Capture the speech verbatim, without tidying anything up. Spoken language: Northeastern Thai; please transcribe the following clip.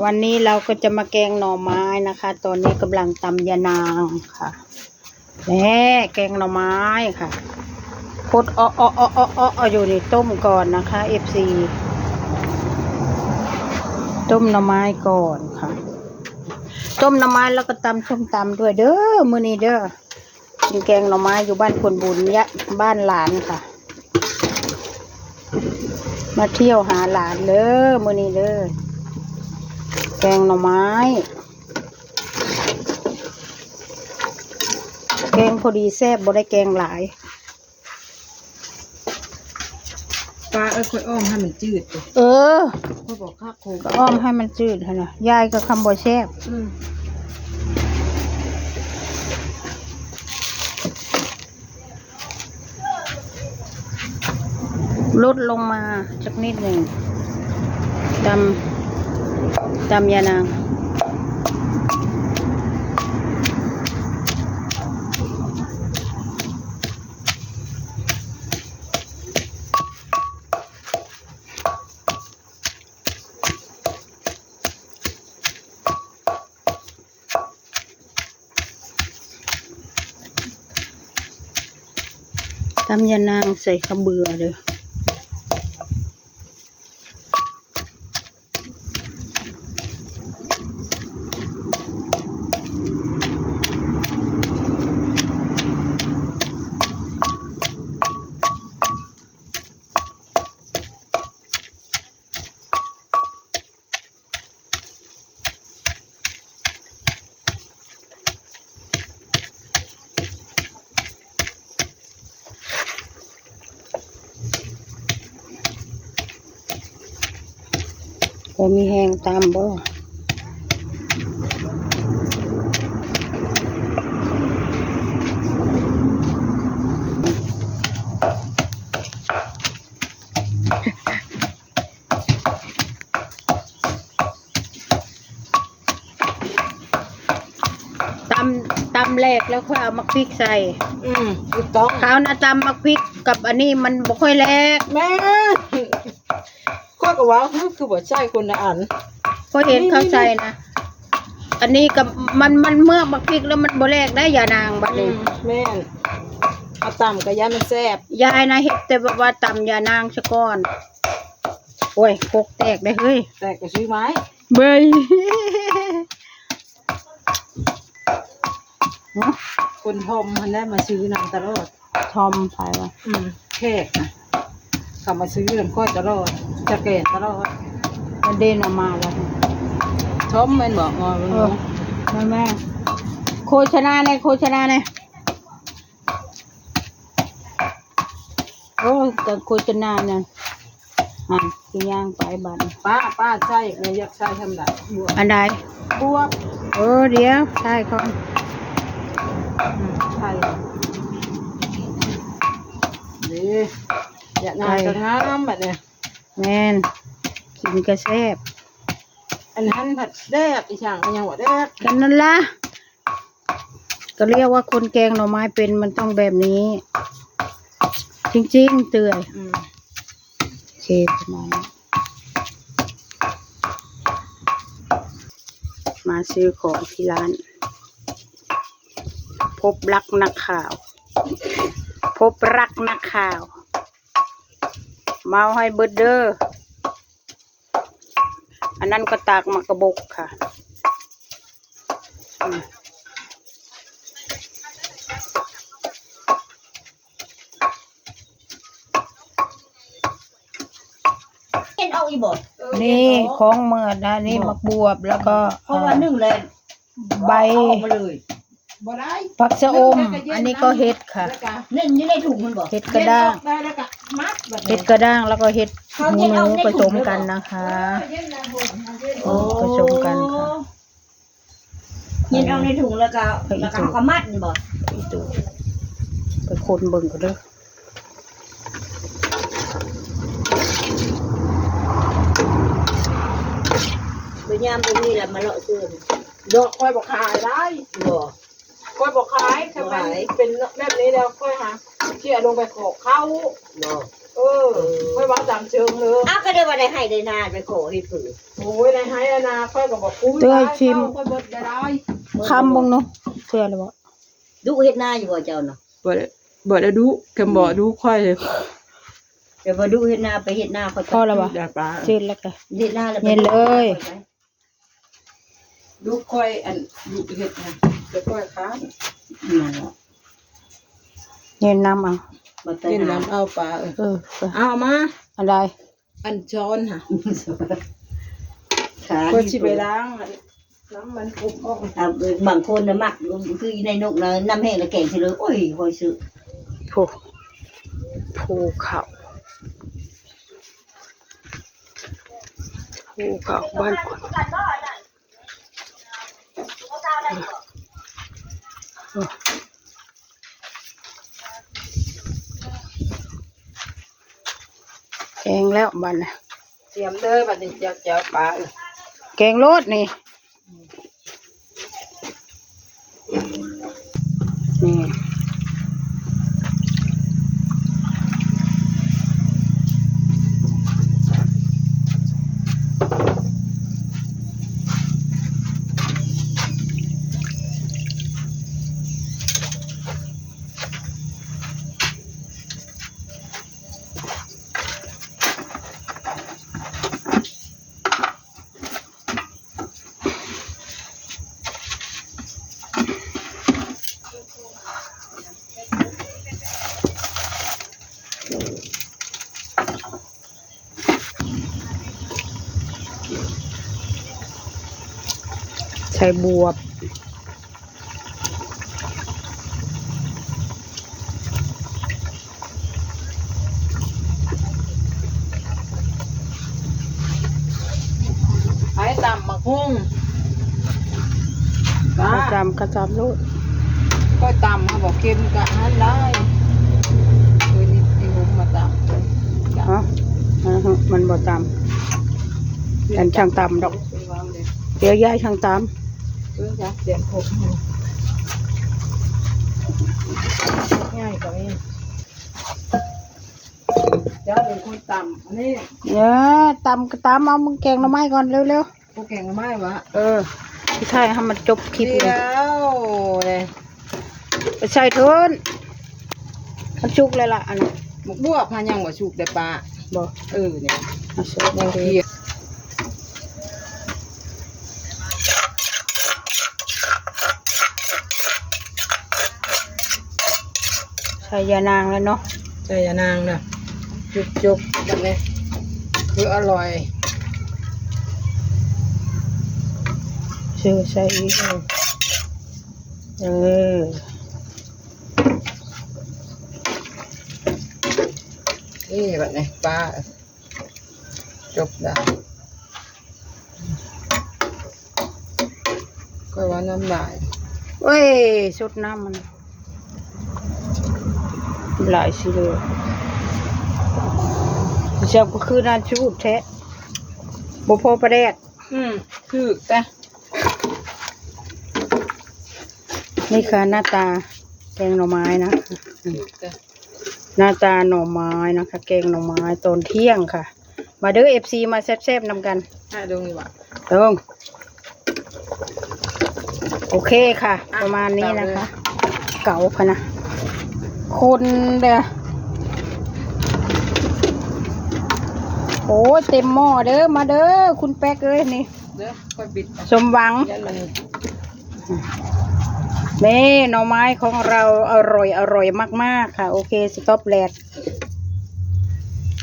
วันนี้เราก็จะมาแกงหน่อไม้นะคะ ตอนนี้กำลังตำยะนางค่ะ แหม แกงหน่อไม้ค่ะ พดอ้ออ้ออ้ออ้ออ้ออยู่นี่ ต้มก่อนนะคะ เอฟซี ต้มหน่อไม้ก่อนค่ะ ต้มหน่อไม้แล้วก็ตำส้มตำด้วยเด้อ มื้อนี้เด้อ กินแกงหน่อไม้อยู่บ้านคนบุญยะ บ้านหลานค่ะ มาเที่ยวหาหลานเด้อ มื้อนี้เด้อ แกงหน่อไม้ แกงพอดีแซ่บ บ่ได้แกงหลาย ป้าเอ้ย ค่อยอ้อมให้มันจืดตัว เออ ค่อยบอกคักโค ก็อ้อมให้มันจืดหั่นน่ะ ยายก็คำบ่แซ่บ อืม ลดลงมาสักนิดหนึ่ง ตำ ตำยะนาง ตำยะนางใส่ข้าวเบื่อเด้อ พอมีแฮงตามบ่ ตำ ตำแหลกแล้วค่อยเอาหมากพริกใส่ อืมถูกต้อง คราวนะตำหมากพริกกับอันนี้มันบ่ค่อยแหลก แม่ ข้อยก็ว่า คือบ่ใช่คนละอัน ก็เห็นเขาใส่นะ อันนี้กับมัน มันเมือกหมากพริกแล้วมันบ่แหลกได้ยะนางบัด อื นี้ มแม่น เอาตำกับยามันแซ่บ ยายนะเฮ็ดแต่แบบว่าตำยะนางซะก่อน โอ้ย ครกแตกได้เฮ้ย แต่ก็ซื้อไม้ เบย คนทอมมันได้มาซื้อนำตลอด ทอมไผวะ อืมแขกนะเขามาซื้อเรื่องค่อยตลอด จะแก่ตลอด มันเด่นออกมาแล้ว ทอมแม่นบอกงอ เออ แม่แม่ โฆษณาในโฆษณาในโอ้ยแต่โฆษณาเนี่ยอ่ะคือย่างไปบัดนี้ ป้าป้าใช่เลยอยากใช่ทำไดบวบ อันใด บวบ เออ เดี๋ยวใช่เขา อืมใช่นี่อยากนานก็งามแบบเนี้ย แม่น กินกระแซบ อันนั้นผัดแดกอีช่างก็ยังว่าแดก กันนั่นละ ก็เรียกว่าคนแกงหน่อไม้เป็นมันต้องแบบนี้ จริงๆเตื่อย อืม โอเคประมาณนี้มาซื้อของที่ร้าน พบรักนักข่าว พบรักนักข่าว เมาให้เบิดเด้อ อันนั้นก็ตากหมากกระบกค่ะอืม เห็นเอาอีบ่ นี่ของเมือดนะนี่หมากบวบแล้วก็ เพราะว่าหนึ่งเลย ใบ เอาออกมาเลย บ่ได้ ผักชะอม อันนี้ก็เห็ดค่ะ แล้วก็ เล่นอยู่ในถุงมันบ่ เห็ดกระด้าง เย็นออได้แล้วก็มัดแบบ เห็ดกระด้างแล้วก็เห็ดหูหนูผสมกันนะคะ เออเย็นนะผมเย็น โอ้ผสมกันค่ะ เย็นเอาในถุงแล้วก็แล้วก็เอากระมัดมันบ่ อีตูไปคนเบิ่งกันเด้อ พยายามตรงนี้แหละมาเลาะซื้อ ดอกค่อยบอกขายได้ บ่ ค่อยบอกขายถ้ามัน บ่ขาย เป็นแบบนี้แล้วค่อยหาเขี่ยลงไปขอเข้า บ่ เออ ค่อยว่าตามเชิงเลย อ้าว ก็ได้ว่าได้ให้ได้นาไปขอให้เพิ่น โอ้ย ได้ให้ได้นา ค่อยก็บอก อุ้ย เตื้อย ตาย ชิม เจ้า ค่อยเบิดได้หลาย คำเบิ่งเนาะ เชื่อแล้วบ่ ดุเฮ็ดนาอยู่บ่เจ้าน่ะ บ่ได้ บ่ได้ดุ คำบ่ดุค่อยเลย แต่บ่ดุเฮ็ดนา ไปเฮ็ดนาค่อย พอแล้วบ่ อย่าปา จืดแล้วก็ เฮ็ดนาแล้วไป เย็นเลย ดุค่อย อัน ดุเฮ็ดนะ แต่ค่อยค้าน นั่นแหละ เย็นน้ำเอา บ่ได้ เย็นน้ำเอาปลา เออ เออ เอามา อันใด อันช้อนค่ะ ขา ก็สิไปล้างอัน น้ำมันกบออก อ่ะ บางคนน่ะมัก คือในนกนะ น้ำแห้งแล้วแกงใส่เลย โอ้ย ค่อยซื้อ โอ้ ภูเขา ภูเขาบ้านคุณ แกงแล้วบัดนี้ เตรียมเด้อบัดนี้ แจ่ว แจ่วปลา แกงโลดนี่ นี่ ใส่บวบ ไผตำบักหุ่ง ป้า เขาตำ เขาตำโลด ข้อยตำ เขาบอกเค็มกะหันได้ เออ นี่ นี่ผมมาตำ ฮะ อ่าฮะ มันบ่ตำ อันช่างตำดอก เดี๋ยวยายช่างตำ เออ จ้ะ เสียงผม ง่ายกว่านี้ เจ้าเป็นคนตำ อันนี้ เออ ตำก็ตำ เอามึงแกงหน่อไม้ก่อน เร็วๆ พวกแกงหน่อไม้วะ เออ พี่ไทยให้มันจบคลิปเลย เดี๋ยวเลย ไปใส่เถิน มันสุกเลยล่ะ อันนั้น หมกบวบมันยังบ่สุกเด้อป้า บ่ เออ เนี่ย เอาใส่ โอเค ใส่ยานางแล้วเนาะ ใส่ยานางนะ จุกๆ แบบนี้ คืออร่อย เชื่อใส่อีก เออ นี่แบบนี้ ป้า จบแล้ว ก็ว่าน้ำลาย เอ้ย สดน้ำมัน หลายสิเลย เจ้าก็คือน้ำชูดแท้ บ่พอประแดก อืม คือจ้ะ นี่ค่ะ หน้าตาแกงหน่อไม้นะคะ อืม คือจ้ะ หน้าตาหน่อไม้นะคะ แกงหน่อไม้ตอนเที่ยงค่ะ มาเด้อ เอฟซี มาแซ่บๆนำกัน อ่ะ ลงดีกว่า ลง โอเคค่ะ อ่ะ ประมาณนี้นะคะ เก๋าเลย เก๋าค่ะนะ คนเด้อ โอ้ย เต็มหม้อเด้อ มาเด้อ คุณแป๊กเอ้ย นี่ เด้อ ค่อยบิด สมหวัง ยันมัน นี่ หน่อไม้ของเราอร่อย อร่อยมากๆค่ะ โอเค สต็อปแลด